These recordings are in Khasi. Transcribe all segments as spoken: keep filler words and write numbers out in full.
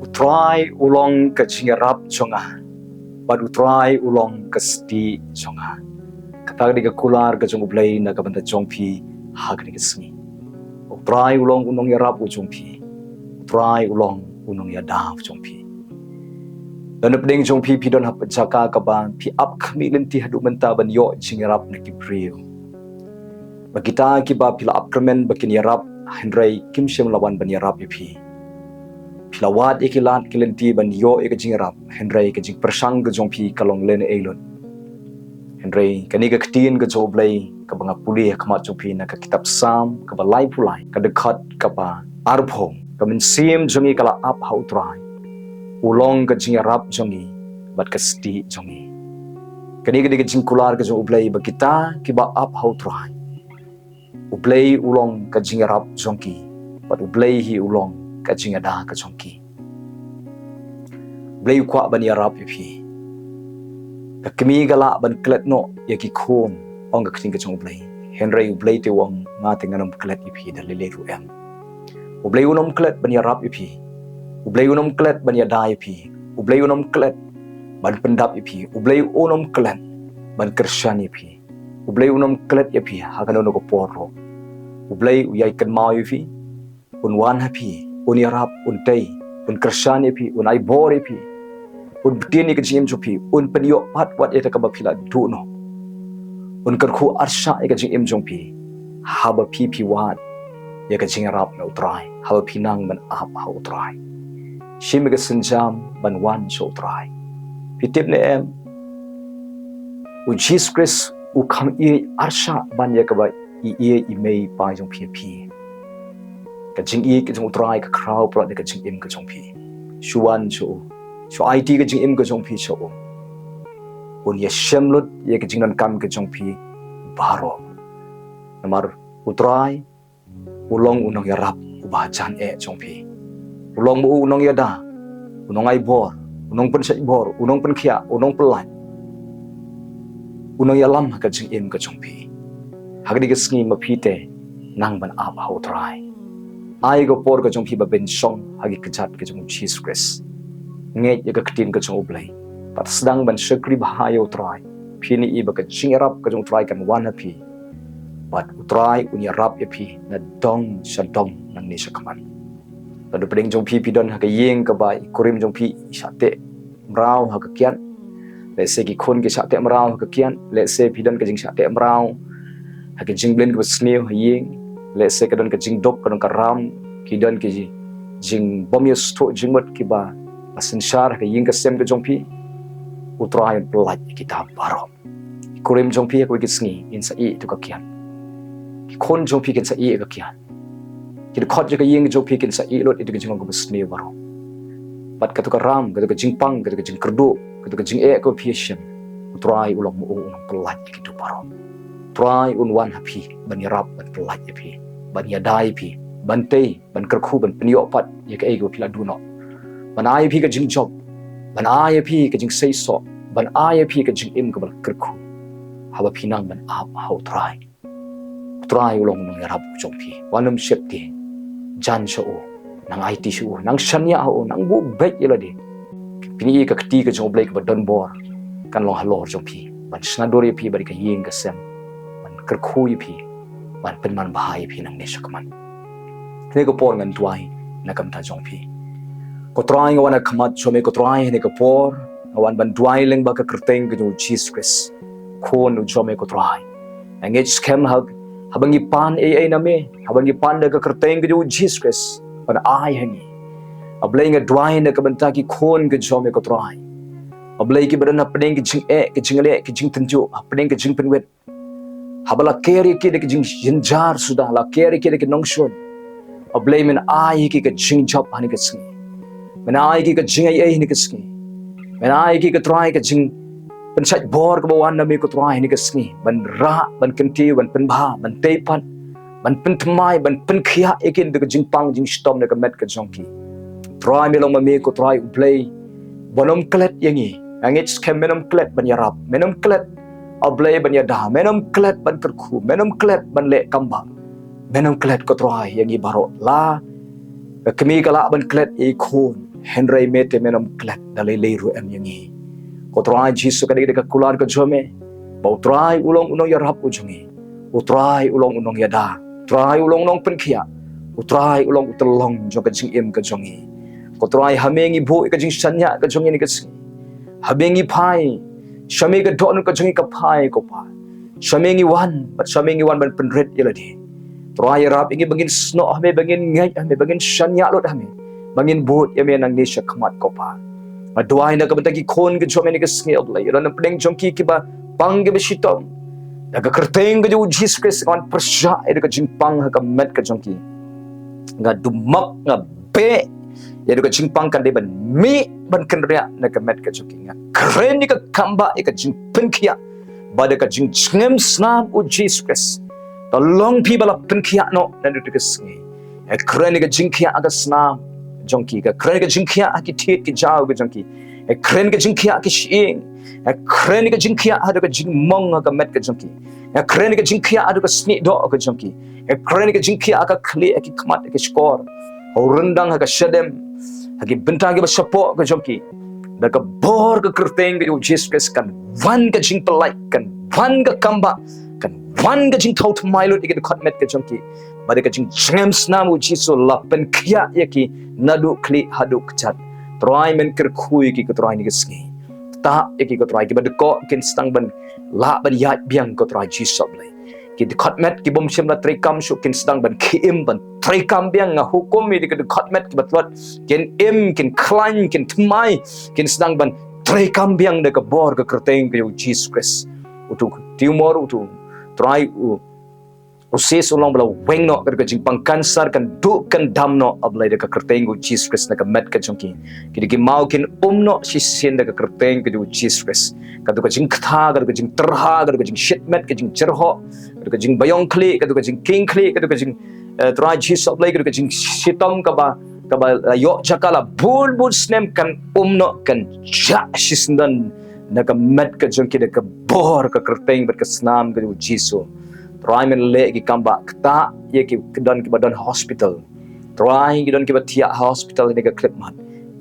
U Trai u long ka jingïarap jong nga, bad U Trai u long ka stieh jong nga. Kata ka dei ka kular ka jong U Blei na ka bynta jong phi ha kane ka sngi. U Trai u long u nongïarap u jong phi. U Trai u long u nongïada u jong phi. Don napdeng jong phi, phi don ha ka jaka kaba phi ap khmih lynti haduh mynta ban ïoh jingïarap na ki briew. Ba kita kiba phi la ap kyrmen ba kin ïarap, hynrei kim shym la wan ban ïarap ïa phi. Phi la wad ïa ki lad ki lynti ban ïoh ïa ka jingïarap, hynrei ka jingpyrshang ka jong phi ka long lehnohei lut. Hynrei kane ka ktien ka jong U Blei kaba nga pule ha khmat jong phi na ka kitab Salm kaba laiphew lai, ka dkhot kaba arphew: Ka mynsiem jong ngi ka la ap ha U Trai. U long ka jingïarap jong ngi bad ka stieh jong ngi. Kane ka dei ka jingkular ka jong U Blei ba kita kiba ap ha U Trai, U Blei u long ka jingïarap jong ki, bad U Blei hi u long ka jingïada ka jong ki. U Blei u kwah ban ïarap ïa phi. Ka kmie ka lah ban klet noh ïa ki khun, ong ka ktien ka jong U Blei. Hynrei U Blei te u ong, nga te ngan ym klet ïa phi da lei lei ruh em. U Blei un ym klet ban ïarap ïa phi. U Blei un ym klet ban ïada ïa phi. U Blei un ym klet ban pyndap ïa phi. U Blei un ym klet ban kyrshan ïa phi. U Blei un ym klet ïa phi ha kano kano ka por ruh. U Blei u ïai kynmaw ïa phi, un wan ha phi, un ïarap, un tei, un kyrshan ïa phi, un ai bor ïa phi, un btin ïa ka jingim jong phi, un pynïoh pat wat ïa kaba phi la duh noh. Un kyrkhu arshah ïa ka jingim jong phi haba phi, phi wad ïa ka jingïarap na U Trai, haba phi nang ban ap ha U Trai. Shim ïa ka sienjam ban wan sha U Trai. Phi tip ne em, U Jisu Khrist u kham ïeit arshah ban ïa kaba i ïeit i mei i pa jong phi ïa phi. Ka jingïeit ka jong U Trai ka khraw palat ïa ka jingim ka jong phi. Shu wan sha u. Shu aiti ka jingim ka jong phi sha u. Un ïashem lut ïa ka jingdonkam ka jong phi baroh. Namar U Trai u long u nongïarap uba hajan eh jong phi. U long u nongïada, u nongai bor, u nongpynshait bor, u nongpynkhiah, u nongpynlait, u nongïalam ha ka jingim ka jong phi. Ha kane ka sngi ma phi te nang ban ap ha U Trai. Ai ka por ka jong phi ba phin shong ha ki kjat ka jong U Jisu Khrist. Ngeit ïa ka ktien ka jong U Blei. Bad sdang ban shakri bha ïa U Trai. Phin ïohi ba ka jingïarap ka jong U Trai kan wan ha phi. Bad U Trai un ïarap ïa phi na dong sha dong nangne sha khmat. Lada pdeng jong phi, phi don ha ka ïing kaba i kurim jong phi i shah teh mraw ha ka kiad. Lehse ki khun ki shah teh mraw ha ka kiad. Lehse phi don ka jingshah teh mraw ha ka jingblin kaba sniew ha ïing. Lehse ka don ka jingduk, ka don ka ram, ki don ki jingbym ïasngewthuh jingmut kiba la synshar ha ka ïing ka sem ka jong phi. U Trai un pyllait ïa kita baroh. Ki kurim jong phi ha kawei ka sngi kin sa ïeh ïa ka kiad. Ki khun jong phi kin sa ïeh ïa ka kiad. Ki dkhot jong ka ïing jong phi kin sa ïeh lut ïa ka jingong kaba sniew baroh. Bad kato ka ram, kato ka jingpang, kato ka jingkyrduh, kato ka jingeh kaba phi ïashem, U Trai u long ma u un pyllait ïa kito baroh. U Trai un wan ha phi ban ïarap, ban pyllait ïa phi, ban ïada ïa phi, ban tei, ban kyrkhu, ban pynïoh pat ïa kaei kaba phi la duh noh. Ban ai ïa phi ka jingjop, ban ai ïa phi ka jingseisoh, ban ai ïa phi ka jingim kaba la kyrkhu. Haba phi nang ban ap ha U Trai. U Trai u long u nongïarap u jong phi. Wat nym sheptieng. Jan sha u. Nang aiti sha u. Nang shaniah ha u. Nang buh beit ïa lade. Phin ïohi ka kti ka jong U Blei kaba don bor kan long halor jong phi. Ban shna dur ïa phi bad ïa ka ïing ka sem. Ban kyrkhu ïa phi. Ban pynman bha ïa phi nangne sha khmat. Hynne ka por ngan duwai na ka bynta jong phi. Ko Trai, nga wan ha khmat jong me ko Trai, hynne ka por nga wan ban duwai lyngba ka kyrteng ka jong U Jisu Khrist, Khun u jong me ko Trai. Nga ngeit skhem ha, haba ngi pan ei ei na me, haba ngi pan da ka kyrteng ka jong U Jisu Khrist ban ai ha ngi. A Blei, nga duwai na ka bynta ki khun ka jong me ko Trai. A Blei, kiba don hapdeng ka jingeh, ka jingleh, ka jingtynjuh, hapdeng ka jingpynwit. Haba la ker ïa ki da ka jingjynjar suda, la ker ïa ki da ka nongshun. A Blei, men ai ïa ki ka jingjop ha kane ka sngi. Men ai ïa ki ka jingaiei ha kane ka sngi. Men ai ïa ki ko Trai ka jingpynshait bor kaba wan na me ko Trai ha kane ka sngi. Ban rah, ban kyntiew, ban pynbha, ban tei pat, ban pynthymmai, ban pynkhiah ïa ki da ka jingpang jingshitom na ka met ka jong ki. Trai, me long ma me ko Trai U Blei uban ym klet ïa ngi. Nga ngeit skhem men ym klet ban ïarap, men ym klet, A Blei, ban ïada, men ym klet ban kyrkhu, men ym klet ban leh kam bah. Men ym klet ko Trai ïa ngi baroh. La ka kmie ka lah ban klet ïa i khun, Hynrei me te men ym klet, da lei lei ruh em ïa ngi. Ko Trai Jisu, ka dei ka kular ka jong me ba U Trai u long u nongïarap u jong ngi. U Trai u long u nongïada. U Trai u long u nongpynkhiah. U Trai u long u tyllong jong ka jingim ka jong ngi. Ko Trai, ha me ngi buh ïa ka jingshaniah ka jong ngi ha kane ka sngi. Ha me ngi phai. Sha me ka dohnud ka jong ngi ka phai, ko Pa. Sha me ngi wan, bad sha me ngi wan ban pynrit ïa lade. Trai, ïarap ïa ngi ba ngin snoh ha me, ba ngin ngeit ha me, ba ngin shaniah lut ha me, ba ngin bud ïa me nangne shakhmat, ko Pa. Nga duwai na ka bynta ki khun ki jong me ha kane ka sngi, A Blei. Ïa la na pdeng jong ki kiba pang, kiba shitom, da ka kyrteng ka jong U Jisu Khrist, nga wan pyrshah ïa ka jingpang ha ka met ka jong ki. Nga dumak, nga beh ïa ka jingpang, kan dei ban mih ban kynriah na ka met ka jong ki. Nga kren ïa ka kambah ïa ka jingpynkhiah, ba da ka jingjngem snam U Jisu Khrist, ka long phi ba la pynkhiah noh na kane ka sngi. Nga kren ïa ka jingkhiah ha ka snam jong ki. Nga kren ïa ka jingkhiah ha ki thied ki jaw ka jong ki. Nga kren ïa ka jingkhiah ha ki shyieng. Nga kren ïa ka jingkhiah haduh ka jingmong ha ka met ka jong ki. Nga kren ïa ka jingkhiah haduh ka snieh doh ka jong ki. Nga kren ïa ka jingkhiah ha ka khlieh, ha ki khmat, ha ki shkor, ha u ryndang, ha ka shadem, ha ki bynta kiba shapoh ka jong ki. Da ka bor ka kyrteng ka jong U Jisu Khrist, kan wan ka jingpyllait, kan wan ka kambah, kan wan ka jingthaw thymmai lut ïa ki dkhot met ka jong ki. Ba da ka jingjngem snam U Jisu la pynkhiah ïa ki naduh khlieh haduh kjat. Trai, men kyrkhu ïa ki, ko Trai, ha kane ka sngi. Ktah ïa ki, ko Trai, kiba dkoh kin sdang ban lah ban ïaid biang, ko Trai Jisu, A Blei. Ki dkhot met ki bym shym la treikam shuh kin sdang ban khie im ban treikam biang. Nga hukum ïa ki dkhot met kiba tlot, kin im, kin khlaiñ, kin thymmai, kin sdang ban treikam biang da ka bor ka kyrteng ka jong U Jisu Khrist. Utu u tumor, utu, Trai, u, u cyst u long ba la weng noh, ka jingpang cancer kan duh kan dam noh, A Blei, da ka kyrteng ka jong U Jisu Khrist na ka met ka jong ki. Ki dei ki maw kin um noh shisien da ka kyrteng ka jong U Jisu Khrist. Kato ka jingktha, kato ka jingtyrha, kato ka jingshit met, ka jingjyrhoh, kato ka jingbaïong khlieh, kato ka jingkieng khlieh, kato ka jing, eh, Trai Jisu, A Blei, kato ka jingshitom kaba, kaba la ïoh jaka la bun bun snem, kan um noh, kan jah shisyndon na ka met ka jong ki da ka bor ka kyrteng bad ka snam ka jong U Jisu. Trai, men leh ïa ki kambah, ktah ïa ki, ki don kiba don hospital. Trai, ki don kiba thiah ha hospital ha kane ka khyllipmat.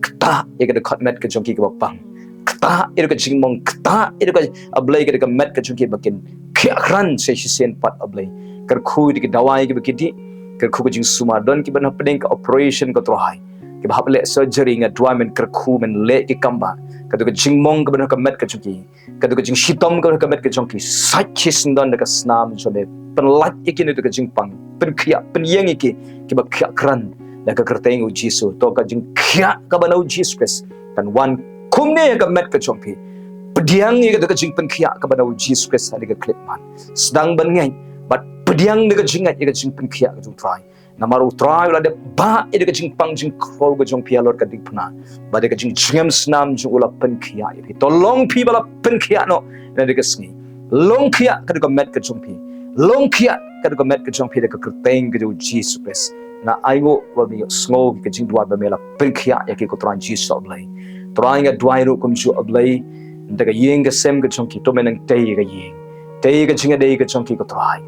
Ktah ïa ka dkhot met ka jong ki kaba pang. Ktah ïa ka jingmong, ktah ïa ka, A Blei, ka, ka met ka jong ki ba kin khiah krat sa shisien pat, A Blei. Kyrkhu ïa ki dawai kiba ki dih, kyrkhu ka jingsumar, don kiba na pdeng ka operation, ko Trai, kiba hap leh surgery, nga duwai men kyrkhu, men leh ïa ki kambah. Kato ka jingmong kaba na ka met ka jong ki, kato ka jingshitom kaba na ka met ka jong ki, sait shisyndon da ka snam jong me. Pynlait ïa ki na kato ka jingpang, pynkhiah, pynïeng ïa ki, kiba khiah krat da ka kyrteng U Jisu. To ka jingkhiah kaba na U Jisu Khrist kan wan kumne ha ka met ka jong phi. Pdiang ïa kato ka jingpynkhiah kaba na U Jisu Khrist ha kane ka khyllipmat. Sdang ban ngeit bad pdiang da ka jingngeit ïa ka jingpynkhiah ka jong U Trai. Namar U Trai u la dep bah ïa ka jingpang jingkhrew ka jong phi halor ka diengphna. Bad da ka jingjngem snam jong u la pynkhiah ïa phi. To long phi ba la pynkhiah noh na kane ka sngi. Long khiah kato ka met ka jong phi. Long khiah kato ka met ka jong phi da ka kyrteng ka jong U Jisu Khrist. Nga ainguh ba me ïohsngew ïa ka jingduwai ba me la pynkhiah ïa ki, ko Trai Jisu, A Blei. Trai, nga duwai ruh kumjuh, A Blei, na ka ïing ka sem ka jong ki, to men nang tei ïa ka ïing, tei ïa ka jingïadei ka jong ki, ko Trai.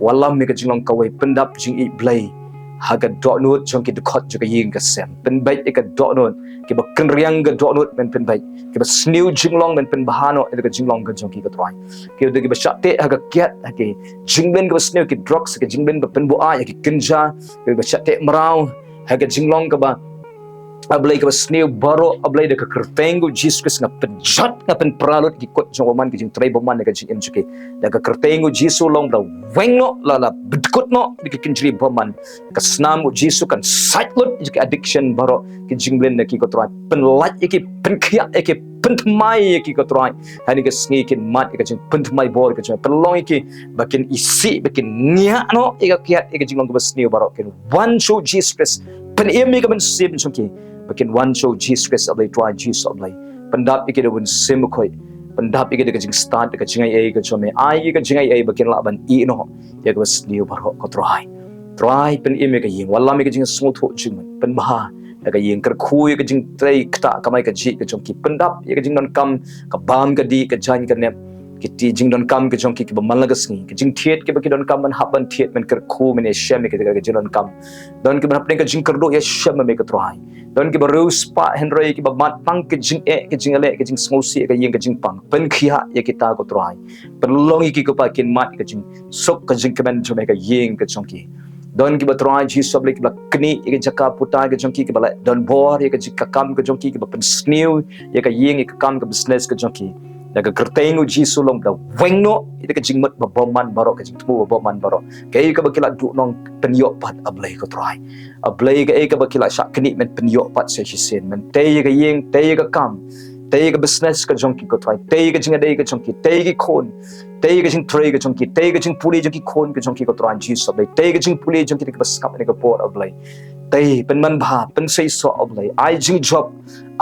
Wallam ïa ka jinglong kawei, pyndap jingïeit Blei ha ka dohnud jong ki, dkhot jong ka ïing ka sem. Pynbeit ïa ka dohnud, kiba kynriang ka dohnud men pynbeit, kiba sniew jinglong men pynbha noh ïa ka jinglong ka jong ki, ko Trai. Kiba, kiba shah teh ha ka kiad, ha ki jingbyn kiba sniew, ki drugs, ha ki jingbyn ba pynbuaid, ha ki kynja, kiba shah teh mraw ha ka jinglong kaba, A Blei, kaba sniew baroh, A Blei, da ka kyrteng U Jisu Khrist nga pynjot, nga pynpra lut ki kut jong u bymman, ki jingtrei bymman ha ka jingim jong ki. Da ka kyrteng U Jisu long ba la weng noh, la, la bdkut noh da ki kynjri bymman. Ka snam U Jisu kan sait lut ïa ki addiction baroh, ki jingbyn na ki, ko Trai. Pynlait ïa ki, pynkhiah ïa ki, pynthymmai ïa ki, ko Trai. Ha kane ka sngi kin mad ïa ka jingpynthymmai bor ka jong, pynlong ïa ki ba kin isih, ba kin ngiah noh ïa ka kiad, ïa ka jinglong kaba sniew baroh, kin wan sha U Jisu Khrist. Pynim ïa ka mynsiem jong ki ba kin wan sha U Jisu Khrist, A Blei, Trai Jisu, A Blei. Pyndap ïa ki da U Mynsiem Bakhuid. Pyndap ïa ki da ka jingstad, da ka jingai ei ka jong me. Ai ïa ka jingai ei ba kin lah ban ïeh noh ïa kaba sniew baroh, ko Trai. Trai, pynim ïa ka ïing, wallam ïa ka jingsngewthuh jingmut, pynbha ïa ka ïing, kyrkhu ïa ka jingtrei ktah kamai kajih ka jong ki, pyndap ïa ka jingdonkam, ka bam ka dih, ka jaiñ ka nep, ki jingdonkam ki jong ki kiba man la ka sngi, ki jingthied kiba ki donkam ban hap ban thied, men kyrkhu, men ïashem ïa ka jingdonkam. Don kiba hapdeng ka jingkyrduh, ïashem, me ko Trai. Don kiba riewspah hynrei kiba mad tang ka jingeh, ka jingleh, ka jingsngewsih, ka ïing, ka jingpang. Pynkhiah ïa kita ko Trai. Pynlong ïa ki ko Pa kin mad ïa ka jingsuk, ka jingkmen jong me ha ka ïing ka jong ki. Don kiba Trai Jisu Blei kiba la knieh ïa ka jaka puta ka jong ki, kiba la don bor ïa ka jaka kam ka jong ki, kiba pynsniew ïa ka ïing, ïa ka kam, ka business ka jong ki. Da ka kyrteng u Jisu long da weng noh ïa ka jingmut ba bymman baroh, ka jingthmu ba bymman baroh. Kaei kaba ki la duhnong pynïoh pat A Blei ko Trai. A Blei kaei kaba ki la shah knieh men pynïoh pat sa shisien. Men tei ïa ka ïing, tei ïa ka kam, tei ïa ka business ka jong ki ko Trai. Tei ïa ka jingïadei ka jong ki, tei ïa ki khun, tei ïa ka jingtrei ka jong ki, tei ïa ka jingpule jong ki khun ka jong ki ko Trai Jisu Blei. Tei ïa ka jingpule jong ki kaba sngap ha kane ka por A Blei. Tei, pynman bha, pynseisoh A Blei. Ai jingjop,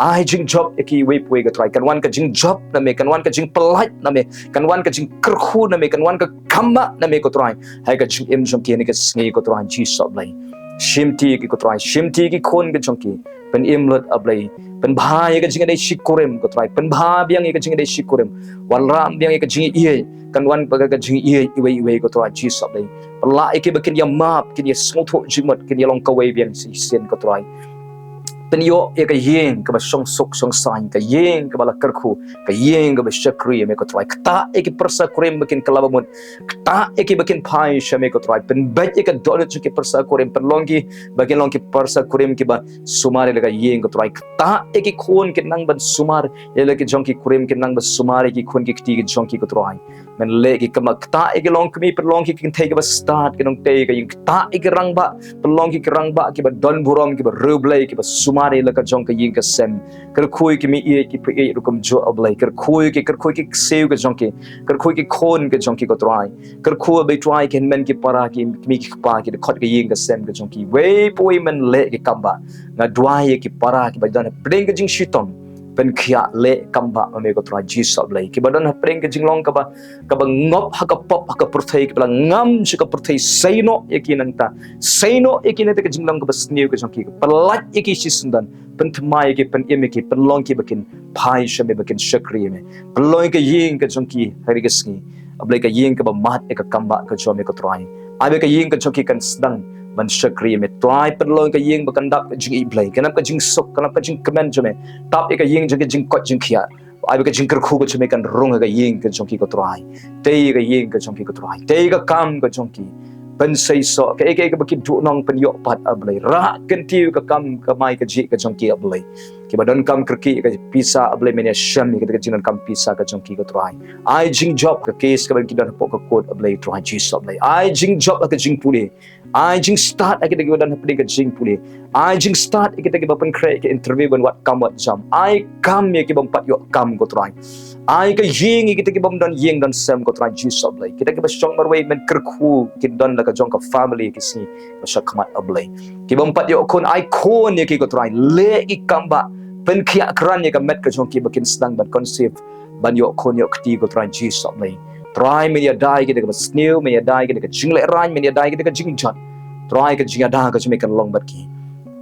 ai jingjop ïa kiwei pa wei ko Trai. Kan wan ka jingjop na me, kan wan ka jingpyllait na me, kan wan ka jingkyrkhu na me, kan wan ka kambah na me ko Trai. Ha ka jingim jong ki ha kane ka sngi ko Trai Jisu Blei. Shimti ïa ki ko Trai, shimti ïa ki khun ka jong ki. Pynim lut A Blei. Pynbha ïa ka jingïadei shikurim ko Trai. Pynbha biang ïa ka jingïadei shikurim. Wanrah biang ïa ka jingïeit. Kan wan bad ka jingïeit iwei iwei ko Trai Jisu Blei. Pynlah ïa ki ba kin ïamap, kin ïasngewthuh jingmut, kin ïalong kawei biang shisien ko Trai. Pynïoh ïa ka ïing kaba shongsuk shongsaiñ, ka ïing kaba la kyrkhu, ka ïing kaba shakri ïa me ko Trai. Ktah ïa ki pyrsa kurim ba kin kylla ba mut. Ktah ïa ki ba kin phai sha me ko Trai. Pynbeit ïa ka dohnud jong ki pyrsa kurim, pynlong ki ba kin long ki pyrsa kurim kiba sumar ïa la ka ïing ko Trai. Ktah ïa ki khun kin nang ban sumar ïa la ki jong ki kurim, kin nang ban sumar ïa ki khun ki kti ki jong ki ko Trai. Men leh ki kambah, ktah ïa ki longkmie, pynlong ki kynthei kiba stad, ki nongtei ka ïing. Ktah ïa ki rangbah, pynlong ki rangbah kiba don burom, kiba riewblei, kiba sumar ïa la ka jong ka ïing ka sem. Kyrkhu ïa ki mei ïeit, ki pei ïeit ruh kumjuh A Blei. Kyrkhu ïa ki, kyrkhu ïa ki ksiew ka jong ki. Kyrkhu ïa ki khun ka jong ki ko Trai. Kyrkhu A Blei Trai ïa ki hynmen ki para, ki kmie ki kpa, ki dkhot ka ïing ka sem ka jong ki. Wei pa wei men leh ki kambah. Nga duwai ïa ki para kiba don hapdeng ka jingshitom. Pynkhiah, leh kambah ma me ko Trai Jisu Blei. Kiba don hapdeng ka jinglong kaba, kaba ngop ha ka pop, ha ka pyrthei, kiba la ngam sha ka pyrthei, sei noh ïa ki nangta. Sei noh ïa ki nangta ka jinglong kaba sniew ka jong ki. Pyllait ïa ki shisyndon. Pynthymmai ïa ki, pynim ïa ki, pynlong ki ba kin phai sha me, ba kin shakri ïa me. Pynlong ïa ka ïing ka jong ki ha kane ka sngi. A Blei, ka ïing kaba mad ïa ka kambah ka jong me ko Trai. Ai ba ka ïing ka jong ki kan sdang ban shakri ïa me. Trai, pynlong ka ïing ba kan dap ka jingïeit Blei, kan dap ka jingsuk, kan dap ka jingkmen jong me. Tap ïa ka ïing jong ki jingkoit jingkhiah. Ai ba ka jingkyrkhu ka jong me kan rung ha ka ïing ka jong ki ko Trai. Tei ïa ka ïing ka jong ki ko Trai. Tei ïa ka kam ka jong ki. Pynseisoh, kaei kaei kaba ki duhnong pynïoh pat A Blei. Rah kyntiew ka kam kamai kajih ka jong ki A Blei. Kiba donkam kyrkieh ka pisa A Blei, men ïashem ïa kita ki jingdonkam pisa ka jong ki ko Trai. Ai jingjop ha ka case kaba ki don hapoh ka court A Blei Trai Jisu A Blei. Ai jingjop ha ka jingpule. Ai jingstad ha kita kiba don hapdeng ka jingpule. Ai jingstad ha kita kiba pynkhreh ka interview ban wad kam wad jam. Ai kam ïa ki bym pat ïoh kam ko Trai. Ai ka ïing ïa kita ki bym don ïing don sem ko Trai Jisu A Blei. Kita kiba shong marwei men kyrkhu kin don la ka jong ka family ka sngi ba sha khmat A Blei. Ki bym pat ïoh khun, ai khun ïa ki ko Trai. Leh ki kambah, pynkhiah kyrhai ïa ka met ka jong ki ba kin sdang ban conceive, ban ïoh khun ïoh kti ko Trai Jisu A Blei. Trai, men ïada ïa kita kiba sniew, men ïada ïa kita ka jinglehrain, men ïada ïa kita ka jingjot. Trai, ka jingïada ka jong me kan long bad ki.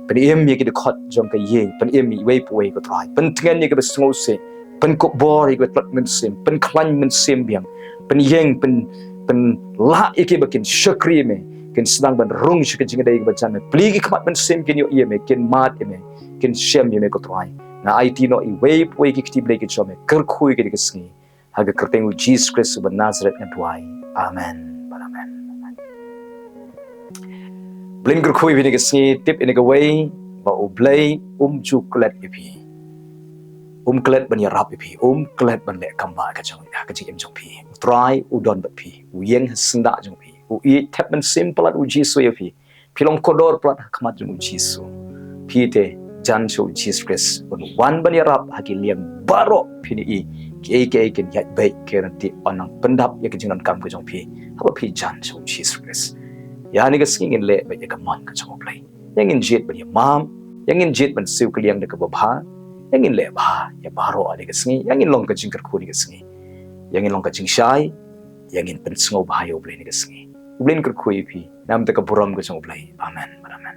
Pynim ïa ki dkhot jong ka ïing, pynim ïa iwei pa iwei ko Trai. Pyntngen ïa kiba sngewsih, pynkup bor ïa kiba tlot mynsiem, pynkhlaiñ mynsiem biang. Pynïeng, pyn, pynlah ïa kiba kin shakri ïa me, kin sdang ban rung sha ka jingïadei kaba jan me. Plie ki khmat mynsiem kin ïohi ïa me, kin mad ïa me, kin shem ïa me ko Trai. Nga aiti noh iwei pa iwei ki kti Blei ki jong me, kyrkhu ïa ki ha kane ka sngi. Ha ka kyrteng u Jisu Khrist uba Nasaret nga duwai. Amen. Amen. Blei un kyrkhu ïa phi ha kane ka sngi, tip ïa kawei ba U Blei um ju klet ïa phi. Um klet ban ïarap ïa phi, um klet ban leh kambah ka jong, ha ka jingim jong phi. U Trai u don bad phi, u ïeng ha syndah jong phi. U ïeit thep mynsiem palat u Jisu ïa phi. Phi long kordor palat ha khmat jong u Jisu. Phi te jan sha u Jisu Khrist, un wan ban ïarap ha ki liang baroh, phin ïohi kiei kiei kin ïaid beit, ki ryntih yn nang pyndap ïa ka jingdonkam ka jong phi haba phi jan sha u Jisu Khrist. Ïa kane ka sngi ngin leh beit ïa ka mon ka jong U Blei. Ïa ngin jied ban ïamap, ïa ngin jied ban siew kylliang da kaba bha. Ïa ngin leh bha ïa baroh ha kane ka sngi. Ïa ngin long ka jingkyrkhu ha kane ka sngi. Ïa ngin long ka jingshai. Ïa ngin pynsngewbha ïa U Blei ha kane ka sngi. U Blei un kyrkhu ïa phi namar ka burom ka jong U Blei. Amen. Amen.